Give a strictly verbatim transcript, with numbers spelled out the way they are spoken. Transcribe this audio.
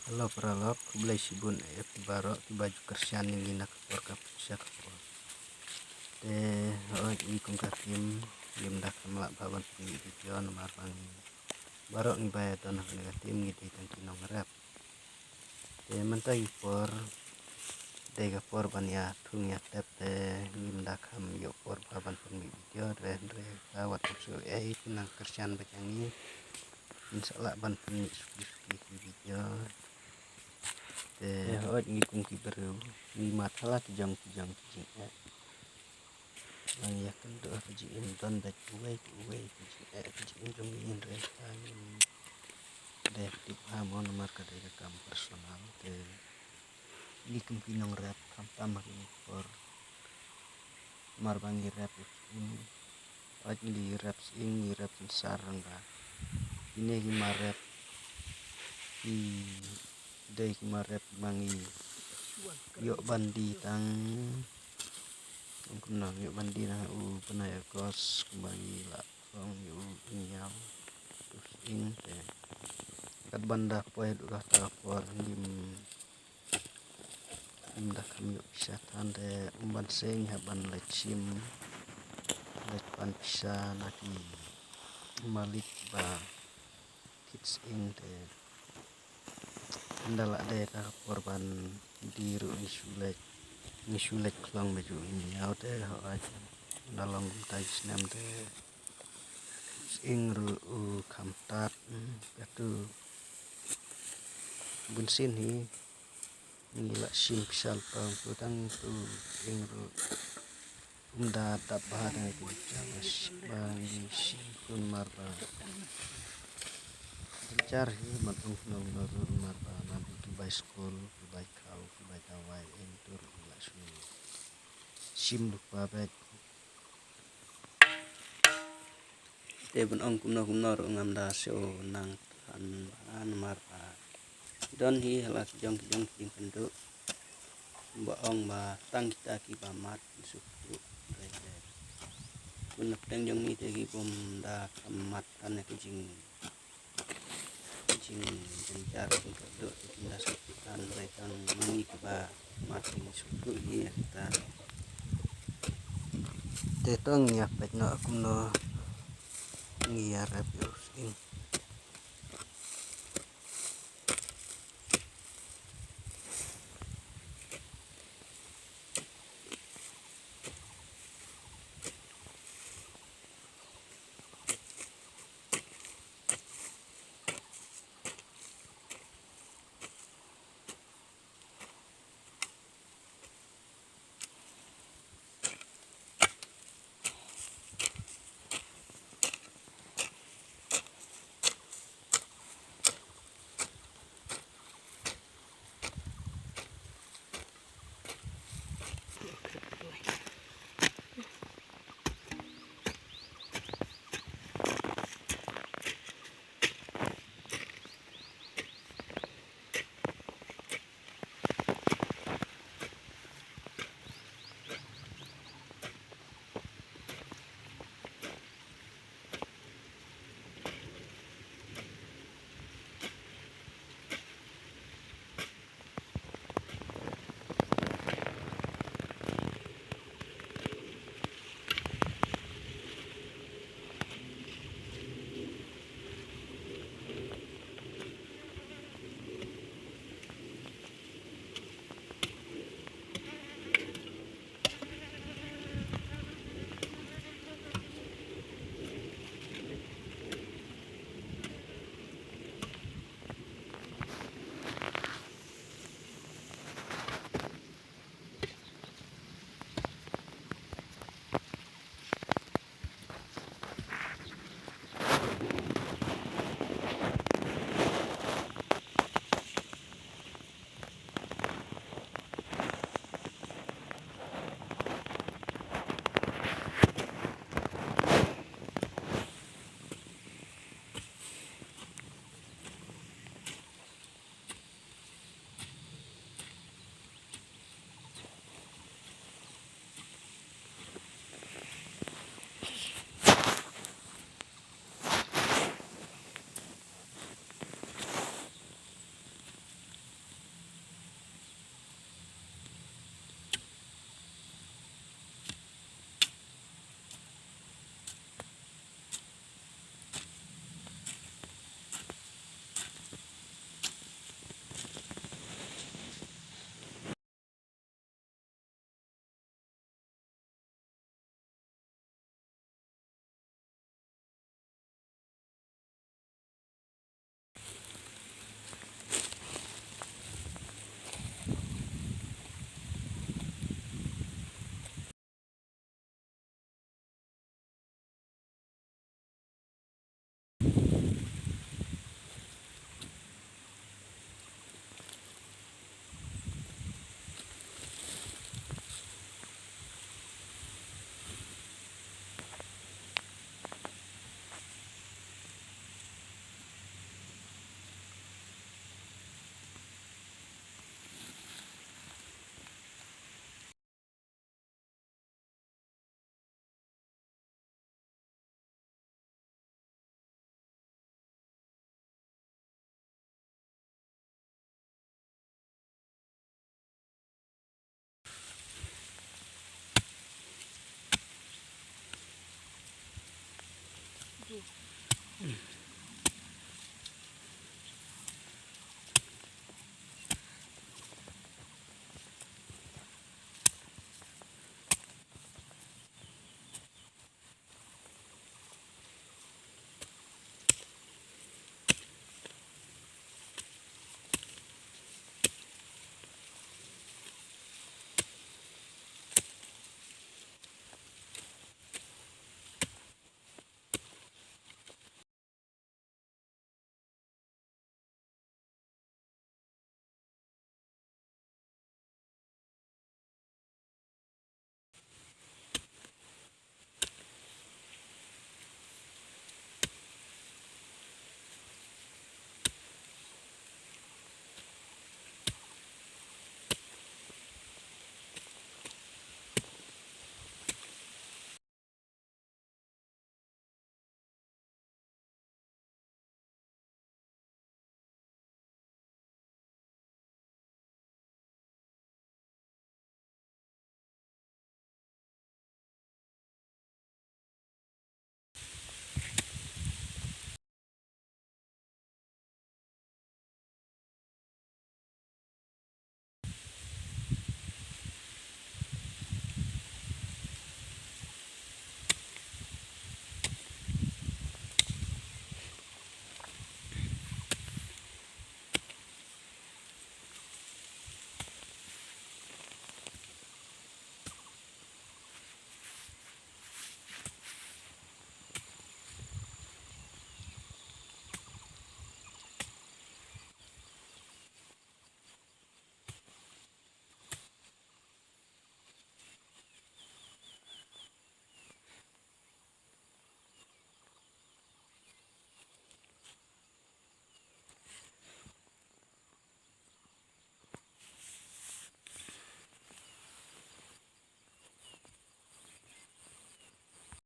Hello paralok, khublei shibun ïa phi baroh kiba ju kyrshan ïa ngi na ka por ka por sha ka por. Te hooid, ngi kum ka team ngim da kham lah bha ban pynmih video namar ba ngi baroh ngi ba ïadon ha kane ka team ngi dei tang ki nongrep. Te mynta ki por dei ka por ban ïa thung ïa tep te ngim da kham ïoh por bha ban pynmih video, hynrei hynrei ka wat ym shu ei, phin nang kyrshan beit ïa ngi, ngin sa lah ban pynmih suki suki ki video. Te hooid, ngi kum ki briew ngi mad ha la ki jong ki jong ki jingeh. Nang ïa kynduh ha ka jingim, don beit uwei pa uwei ka jingeh ha ka jingim jong ngi, hynrei ka ngim dei tip ha mo namar ka dei ka kam personal. Te ngi kum ki nongrep khamtam ha kine ki por, namar ba ngi rep ïa ki im, hooid, ngi rep sying, ngi rep synsar, rangba kine ki ma rep ki dei ki ma rep ba ngi ïoh ban die tang, ong kumno, ïoh ban die na u bnai August kumba ngi la ong, ïoh u ïaw u sying. Te kat ban da poi haduh kata ka por ngim, ngim da kham ïoh pisa than, te ym ban seng ha ban leit shim, leit pan pisa na ki malik ba kit sying. Te ynda la dei kata ka por ban die ruh ngi shu leit, ngi shu leit khlong beit u ïaw. Te hooid, ynda long kumta ki snem te sying ruh u kham tad. Hmm, katu bunsien hi ngi la shim pisa lypa, tang tu sying ruh um da dap bha da ki jingeh ba ngi shim, namar ba jynjar hi, ban ong kumno kumno ruh namar ba naduh ki bai skul, ki bai khaw, ki bai dawai, em, tu ruh ngi la shu shim lypa beit. Te ban ong kumno kumno ruh ngam da shu nang than bha namar ba don hi ha la ki jong ki jong ki jingkynduh ba ong ba tang kita kiba mad suk ruh. Te bun na pdeng jong ngi te ki bym da kham mad than ïa ki jing, jingjynjar jingkynduh te ki da suk than, hynrei tang ma ngi kiba mad ngi suk ruh ïa kita. Te to ngin ïa peit noh kumno ngi ïa rep ïa u sying.